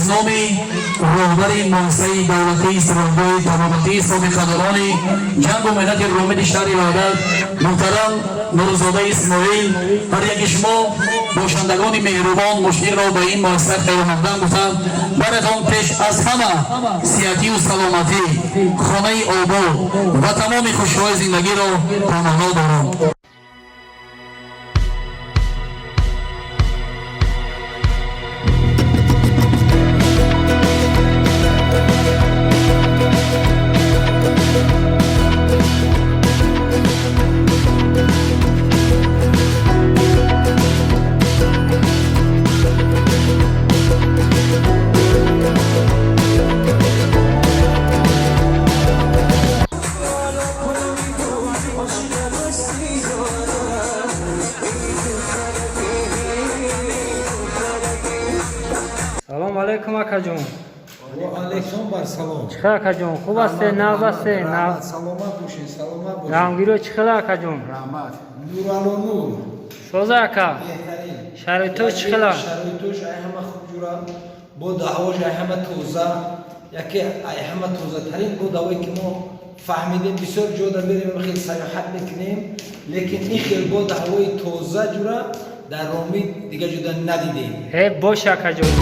Номи роҳбари муассисаи давлатии истироҳатгоҳи табобатии собиқадорони ҷангу меҳнати Ромиди шаҳри Ваҳдат муҳтарам Нурзода Исмоил ҳар яки шумо бошандагони меҳрубон мушфиқро ба ин муассиса хайрмақдам гуфтам, баратон пеш аз ҳама сиҳатию саломатӣ, хонаи обод ва тамоми хушиҳои зиндагиро таманно дорам. Салом алейкум, акаҷон. Алейкум бар салом. Чӣ хел, акаҷон, хуб ҳастед, нағз ҳастед? Раҳмат, саломат бошед, саломат бошед. Ғамгириё чӣ хела, акаҷон? Раҳмат. Нурало нур. Соза, ака? Беҳтарин. Шароитош чӣ хела? Шароитош ай ҳама хуб ҷура. Бо даҳвош ай ҳама тоза. Яке ай ҳама тозатарин бо даҳвое ки мо фаҳмидем, бисёр ҷода мерем, хел саёҳат мекунем, лекин ин хел бо даҳвои тоза ҷура дар Ромид дига ҷода надидем. Э, боша, акаҷон.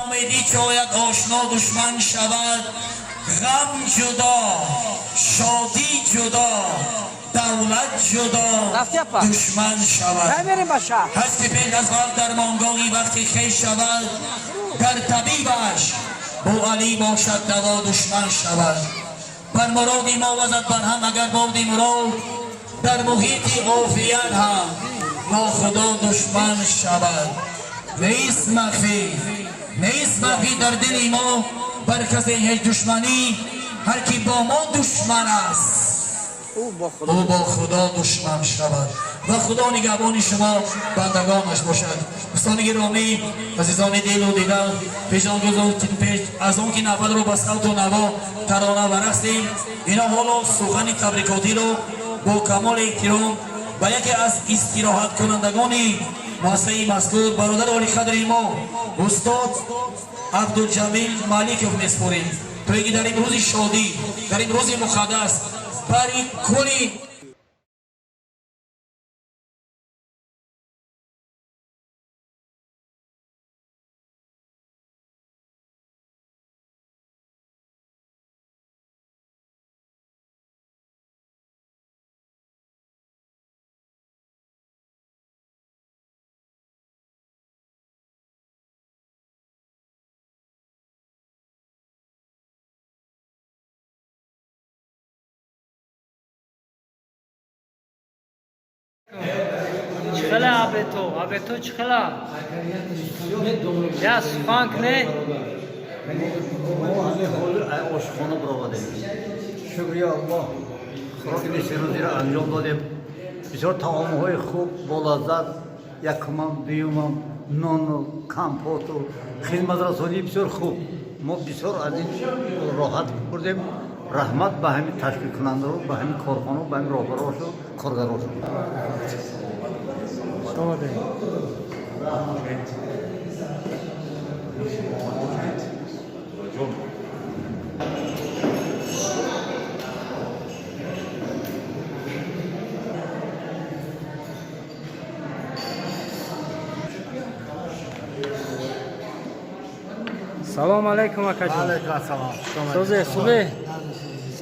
Умедӣ чояд ошно душман шавад, ғам ҷудо, шодӣ ҷудо, давлат ҷудо, душман шавад. Ҳасти пеш аз ғам дармонгоҳи вақти хеш шавад, дар табибаш бо Алӣ бошад даво душман шавад. Бар муроди мо вазад барҳам агар боди мурод, дар муҳити офият ҳам нохудо душман шавад. Нест махфӣ, нест махфӣ дар дили мо бар касе ҳеҷ душманӣ, ҳар ки бо мо душман аст, ӯ бо Худо душман шавад. Ва Худо нигаҳбони шумо бандагонаш бошад. Дӯстони гиромӣ, азизони дилу дида, пеш аз он ки навбатро ба савту наво тарона ва рақсем, ино ҳоло сухани табрикотиро бо камоли эҳтиром ба яке аз истироҳаткунандагони муассисаи мазкур, бародари олиқадри мо устод Абдулҷамил Маликов меспорем, то ин ки дар ин рӯзи шодӣ, дар ин рӯзи муқаддас бари кулли Чӣ хела абето? Абето чӣ хела? Я сухан кне. Мо ҳамин ҳол ошхона баромадем. Шукри Аллоҳ, хӯроки нисфирӯзиро анҷом додем. Бисёр таомҳои хуб, болаззат, якумам, дуюмам, нону компоту, хизматрасонии бисёр хуб. Мо бисёр аз ин роҳат бурдем. Раҳмат ба ҳамин ташкилкунандаро, ба ҳамин корхоно, ба ҳамин роҳбарошу, коргарошу. Омадем. Салом алайкум, акаҷон. Алейкум ассалом. Созе, хубе?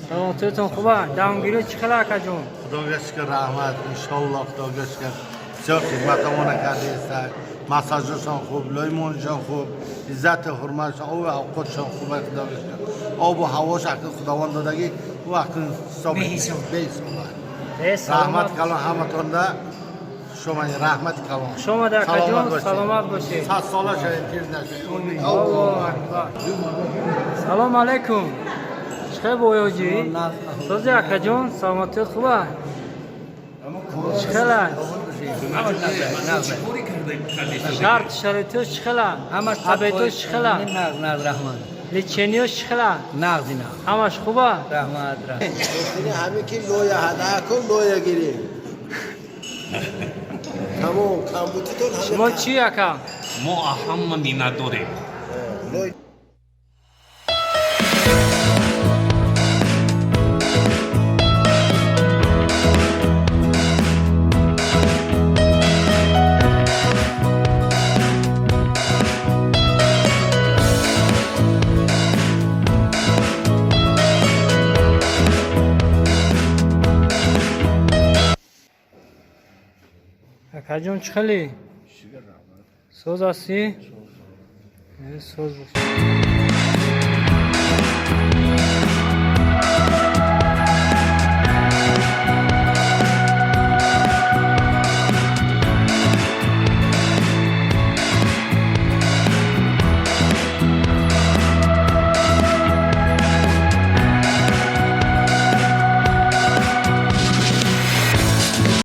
Саломатиятон хуба? Дамгирӣ чӣ хела, акаҷон? Худога шукр, раҳмат, иншоаллоҳ, худога шукр. Бисёр хизматамона кардааст. Массажашон хуб, лоймоншон хуб, иззату ҳурматшон, об авқотшон хуб, худога шукр. Обу ҳавош акн Худованд додагӣ, ӯ акн ҳисоб беҳисоб. Раҳмат калон ҳаматонда. Шумо раҳмат калон. Хуш омада, акаҷон, саломат бошед. 100 сола шавед, пир нашавед. Аллоҳу акбар. Салом алайкум. Чӣ хел, боёҷӣ? Сози, акаҷон, саломатият хуба? Чӣ хела? Шарт шароитиёш чӣ хела? Обедош чӣ хела? Лечение ёш чӣ хела? Ҳамаш хуба? Ҳамин ки лоя ҳада кун, лоя гирем, тамом, камбудитон. Шумо чӣ, ака? Мо ҳама миннатдорем. Лой. Акаҷон, чӣ хелӣ? Соз ҳастӣ? Соз бош.